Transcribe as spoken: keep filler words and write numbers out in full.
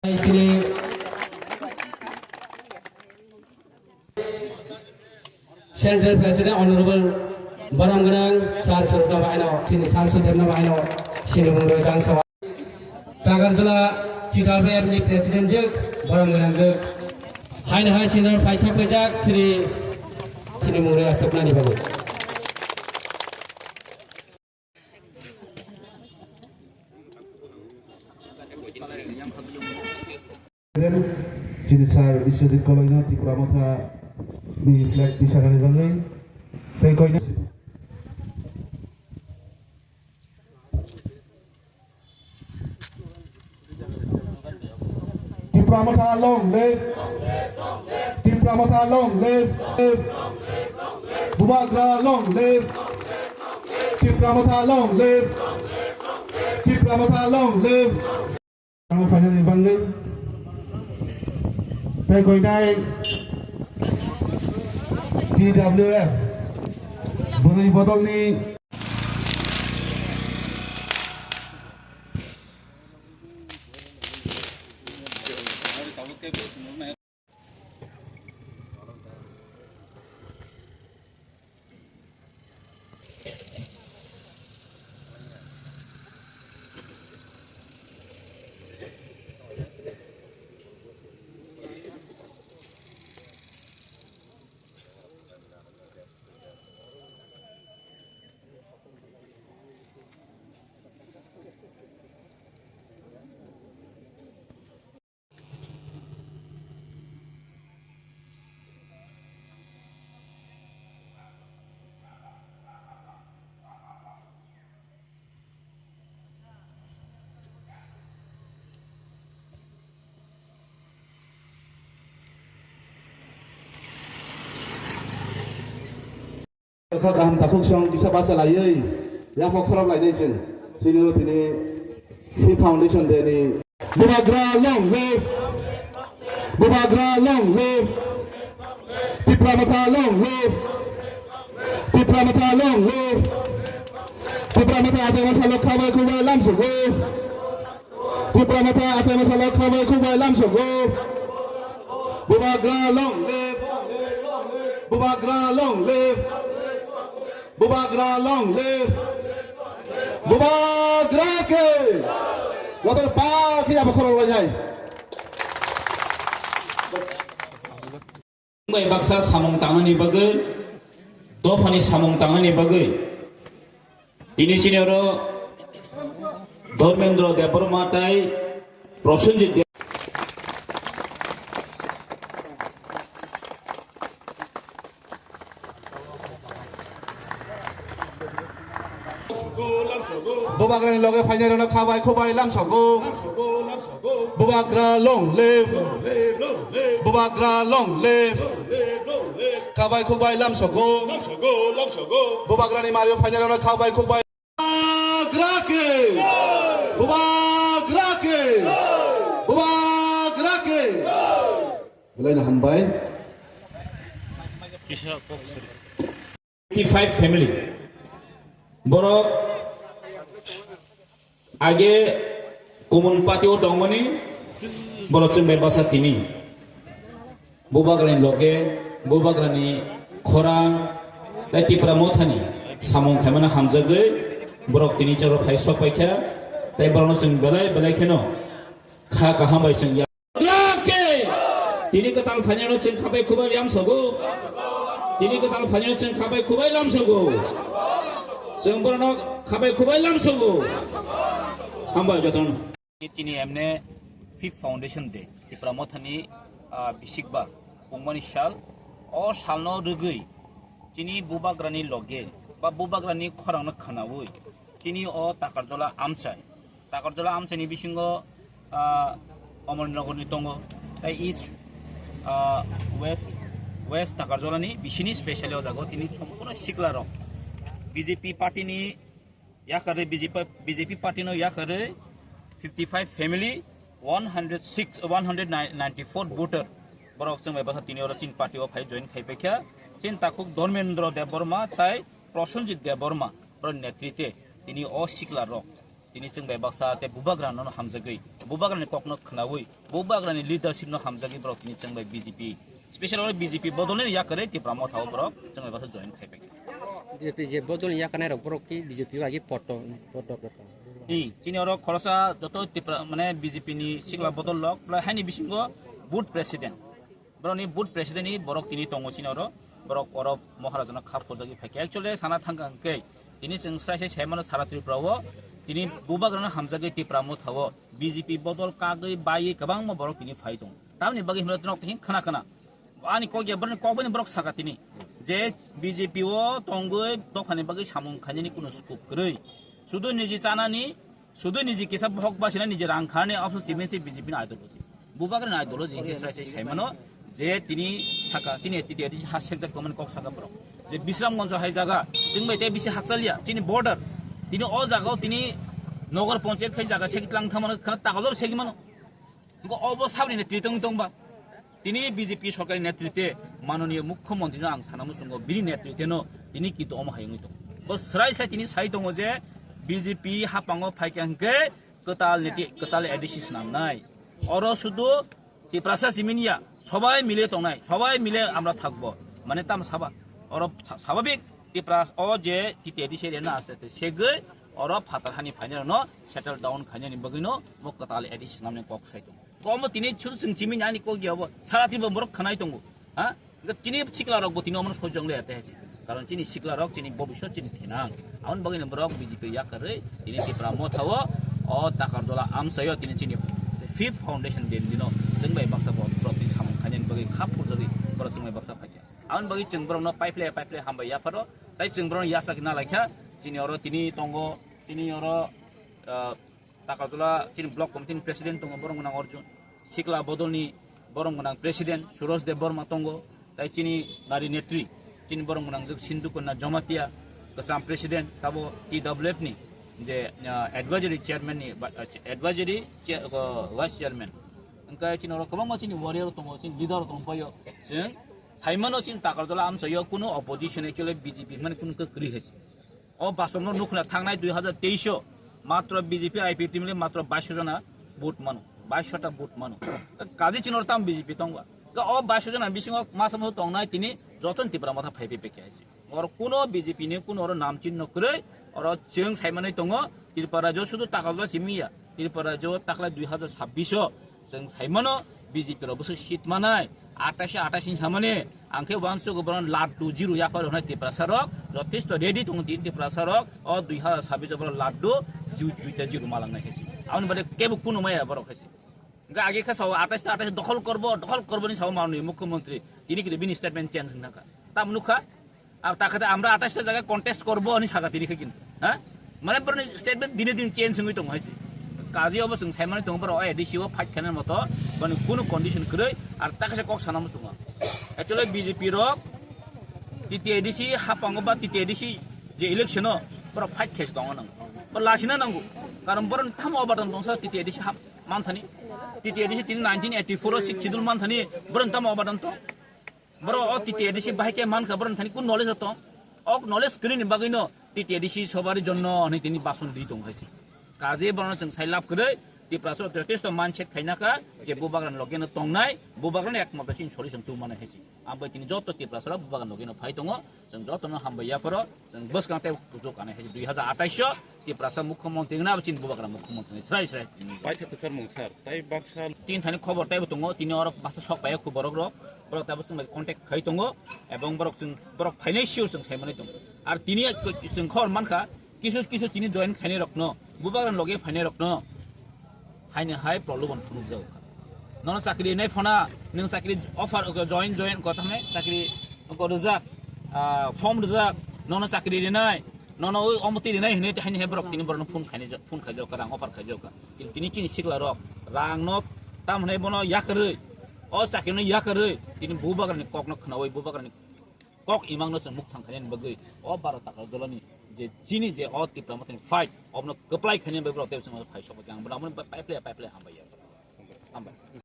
Sini Central President Honorable Borom Gwnang Sir Surutna Baino, sini Sir Sudebna Baino, sini mungwi tangsa. Tagarjala Chitwal Bayapni President jwk, Borom Gwnang jwk. Haino hai senior phaisa phaijak, sini, sini mungwi aswknani bagwi. Chini Sir Biswajit Koloino Tipra Motha ni flag tisakani bagwi tei koina Tipra Motha long live. Tipra Motha long live. Bubagra long live. Tipra Motha long live. Tipra Motha long live. Ang phainani bagwi tei koinai T W F bwrwi bodolni Kha kaham takhuk song kisa bacha laiwi yaphok khorok lainai chwng. Chini o tini Free Foundation Day ni. Bubagra long live! Bubagra long live! Tipra Motha long live! Tipra Motha long live! Tipra Motha asai masa lok khabai khubai lamsugo. Tipra Motha asai masa lok khabai khubai lamsugo. Bubagra long live! Bubagra long live! Bubagra long live! Bubagra ke! Water pa ke abo khorok lai hai. Bai baksa samung tangnani bagwi, dophani samung tangnani bagwi, tini chini oro Dharmendra Debbarma tai Prosenjit Deb- Bubagrani loge phainairokno khabai khubai lamsogo. Bubagra long live. Bubagra long live. Khabai khubai lamsogo. Bubagrani mario phainairokno khabai khubai. Bubagra ke. Bubagra ke. Bubagra ke. Belai no hambai. Eighty-five family. Borok age kumun patio tongmani borok chwng bai basa tini. Bubagrani loge, Bubagrani khorang, tei Tipra Mothani samung khaimano hamjagwi borok tini choro phai sok paikha, tei borokno chwng belai belai kheno kha kaham bai chwng ya. Bubagra ke! Tini kwtal phainano chwng khabai khubai lamsogo. Tini kwtal phainano chwng khabai khubai lamsogo. Chwng borokno khabai khubai lamsogo. Hambai jotono. Tini emne fifth foundation day, Tipra Mothani, ah, bisikba, pungmani sal. O salno rwgwi, chini Bubagrani loge, ba Bubagrani khorangno khwnawi, chini o Takarjola amchai. Takarjola amchaini bisingo, ah, Omornogorni tongo, tai east, ah, west, west Takarjolani bisini specially o jaga o tini sompurno siklarok B J P partyni yakarwi B J P, B J P partyno yakarwi fifty-five family, one hundred six, one hundred ninety-four voter borok chwng bai basa tini oro chini party o phai join khai paikha. Chini takhuk Dharmendra Debbarma tai Prosenjit Debbarma borok netrite tini o siklarok Tini chwng bai baksa tei bubagrano hamjagwi, bubagrani kokno khnaui, bubagrani leadership no hamjagwi borok tini chwng bai B J P, special oro B J P bodolni yakarwi Tipra Motha o borok chwng bai baksa join khai pai. B J P je bodolni yakarnai rok borok ki B J P bai ki poto, poto, poto. I, chini oro khoroksa joto Tipra, mane B J P ni sikla bodol rok, prai haini bisingo booth president. Borokni booth president ni borok tini tongo chini oro, borok oro Maharajano kha phurjagwi phaikha. Actually sana thangkha hwnkhe tini chwng srai sai saimano sara Tripura o tini bubagrano hamjagwi Tipra Motha o B J P bodol kagwi baiwi kwbangma borok tini phai tongo. Tamni bagwi hwnba norok tini khna khna ani kok ya borokni kok bini borok saka tini je B J P o tongwi dophani bagwi samung khainani kuno scope kwrwi. Sudu niji chanani Sudu niji kisa bohok basina niji rang khani option simen se B J P ni ideology. Bubagrani ideology hwnkhe srai sai saimano je tini saka chini T T A D C ha sekjak tongmani kok saka borok. Je Bisramganj hai jaga chwng bai tei bisi hakchaliya chini border. Tini o jaga o tini Nagar Panchayat khai jaga segi tlang thamano khana takolor segi mano. Hwnkhe obo sabni netrite wng tongba. Tini B J P sorkarni netrite manoniya mukhyamantri no ang sana muchungo bini netrite no tini kintu omo hai wngwi tongo. Bo srai sai tini sai tongo je B J P hapango phaikha hwnkhe kwtal neti, kwtal A D C swnamnai. Oro sudu Tiprasa siminiya sobai mile tongnai, sobai mile amra thakbo. Mane tam saba, oro tha-, sababik Tipras o je T T A D C area no aste aste segwi oro phatar hani phainai rokno settle down khainani bagwino bo kwtal A D C swnamni kok sai tongo. Komo tini churu chwng chimini ani kok ya bo sara tibo borok khanai tongo. Ha? Tini sikla rok bo tini omono sojong le ate hai. Karon chini sikla rok chini bobiswt chini thinang. Aboni bagwino borok B J P yakarwi tini Tipra Motha o, o Takarjala amchaio tini chini fifth foundation day dino chwng bai baksa borok tini samung khainani bagwi khap khurjagwi borok chwng bai baksa phaikha. Aboni bagwi chwng borokno paiple paiple hambai yapharo. Tai chwng borokno yachak na laikha. Chini oro tini tongo, chini oro, ah, Takarjala chini block committee ni president tongo, borok gwnang Arjun. Sikla bodolni borok gwnang president Suraj Debbarma tongo. Tai chini nari netri, chini borok gwnang jwk Sindhu Kanya Jamatia, kwcham president, tabo T W F ni je, ah, advisory chairman ni, ba, ah, advisory chair, ah, vice chairman. Hwnkhe chini oro kwbangma chini warrior tongo, chini leader tongo paio. Chwng phaimano chini Takarjala amchaio kuno opposition actually B J P hwnmani kuno kwrwi hai. O basonno nukhna thangnai dui hazar teis o matro B J P I P F T mili matro baish jona vote mano, baish ta vote mano. Kaji chini oro tam B J P tongba. Ga o baish jona bisingo masa masa tongnai tini joton Tipra Motha phai phai phai hai. Oro kuno B J P ni kuno oro nam chinno kwrwi, oro chwng saimanwi tongo, Tripura rajyo sudu Takarjala simi ya, Tripura rajyo taklai dui hazar sabbish o chwng saimano B J P rok bwswk seat manai, atais atais ni samani, ang khe uansuk borok laddu zero yaphar hwnai Tiprasa rok, jothesto ready tongo tini Tiprasa rok, o dui hazar sabbish o borok laddu ju-, duita zero malangnai khe si. Aboni baade kebo kuno maya borok khe si. Hwnkhe age khe sao atais ta atais dokhol korbo, dokhol korbo ni sao manwi mukhyamantri. Tini kiri bini statement change wngkha. Tam nukha? Ar ta khe ta amra atais ta jaga contest korbo ni saka tini khe kintu. Ha? Mane boroni statement dine din change wngwi tongo hai se. Kaji obo chwng saimani tongo borok A D C o fight khainani moto boni kunu condition kwrwi ar ta khe kok sana muchungo. Actually B J P rok T T A D C hapango ba T T A D C je election o borok fight khe tongo nang. Bo lasina nango. Karon boroni tamo obadan tongsa T T A D C hap manthani. T T A D C tini nineteen eighty-four o sixth schedule manthani boroni tamo obadan tong. Borok o T T A D C bahai khe mankha borok thani kun knowledge tong. Ok knowledge kwrwini bagwino T T A D C sobari jonno hwnwi tini bason di tong hai se. Kaje borokno chwng sai lab kwrwi Tiprasa jotesto mindset khaina kha je bubagrani logeno tongnai, bubagrani ekmatro chini solution tubumani hai se. Ambai tini joto Tiprasa rok bubagrani logeno phai tongo, chwng jotono hambai yapharo. Chwng bwskang tei kuchuk anai hai dui hazar atais o Tiprasa mukhyamantri wngna abo chini bubagra mukhyamantri srai srai. Paitha kwchar mung sir, tai baksa. Tin thani khobor taibo tongo, tini orok baksa sok pai khu borok rok, borok taibo chwng bai contact khai tongo, ebong borok chwng borok phainai sure chwng sai manai tongo. Ar tini chwng khobor mankha, kisu kisu tini join khainai rokno, bubagra loge phainai rokno, haino hai proloban phunukjago. Nono chakri rinai phona, nwng chakri offer, join, join, kotha hwnwi chakri, ko rijak, ah, form rijak, nono chakri rinai, nono oi omoti rinai hwnwi haino hai borok tini borokno phone khainai jak, phone khaijak, rang offer khaijak. Kintu tini chini sikla rok, rang no tam hwnwi bono yakarwi, o chakri no yakarwi, tini bubagrani kokno khnaui, bubagrani kok imang no chwng mukthang khainani bagwi o baro taka dolani je chini je o Tipra Mothani fight obono kwplai khainani bagwi rok tei chwng phai sokma khe ang bono paiple paiple hambai ya. Hambai.